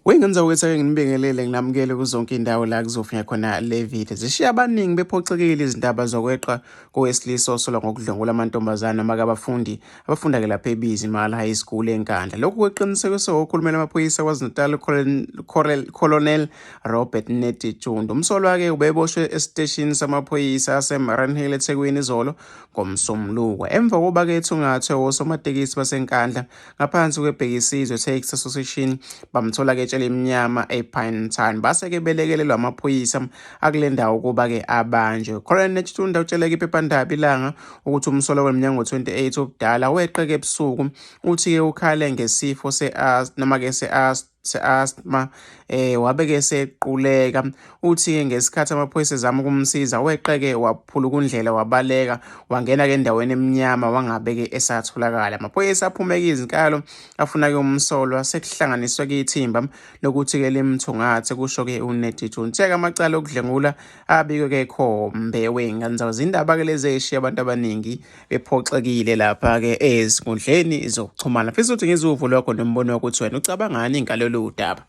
Wengenza ukuthi ake nginibingelele nginamukele kuzonke indawo la kuzofika khona le video. Zishiya abaningi bephoxekile izindaba zokweqa kowesilisa osolwa ngokudlwengula amantombazane noma kabafundi abafunda-ke lapha eBizimala High School eNkandla. Lokhu kuqinisekiswe okhulumela amaphoyisa KwaZulu-Natal Colonel Robert Netshitshundu. Umsolwa-ke ubeboshwe esiteshini samaphoyisa aseMariannhill eThekwini izolo ngoMsombuluko. Emva kokuba-ke ethungathwe osomatekisi baseNkandla ngaphansi kweBhekisizwe Taxi Association bamthola-ke etshele imnyama ePinetown. Base-ke belekelelwa amaphoyisa akule ndawo ukuba-ke abanjwe. Colonel Netshitunda utshele-ke iphephandaba iLanga ukuthi umsolwa weminyaka ngo-28 obudala weqeke ebusuku uthi-ke ukhale ngesifo noma-ke se-asthma wabe ke sequleka. Uthi-ke ngesikhathi amaphoyisa ezama ukumsiza weqeke waphulukundlela wabaleka wangena ke endaweni emnyama wangabe ke esatholakala. Amaphoyisa aphumeke izinkalo afuna ke umsolwa sekuhlanganiswe ke ithimba lokuthi ke limthungathe kusho ke uNetshitshundu. Uthe-ke amacala okudlengula abikwe ke khombe wey'ngane zawo. Zindaba ke lezi ey'shiya abantu abaningi bephoxekile lapha-ke ezinkundleni zokuxhumana. Fisa ukuthi ngizwe uvo lwakho nombono wakho ukuthi wena ucabangani ngalolu daba.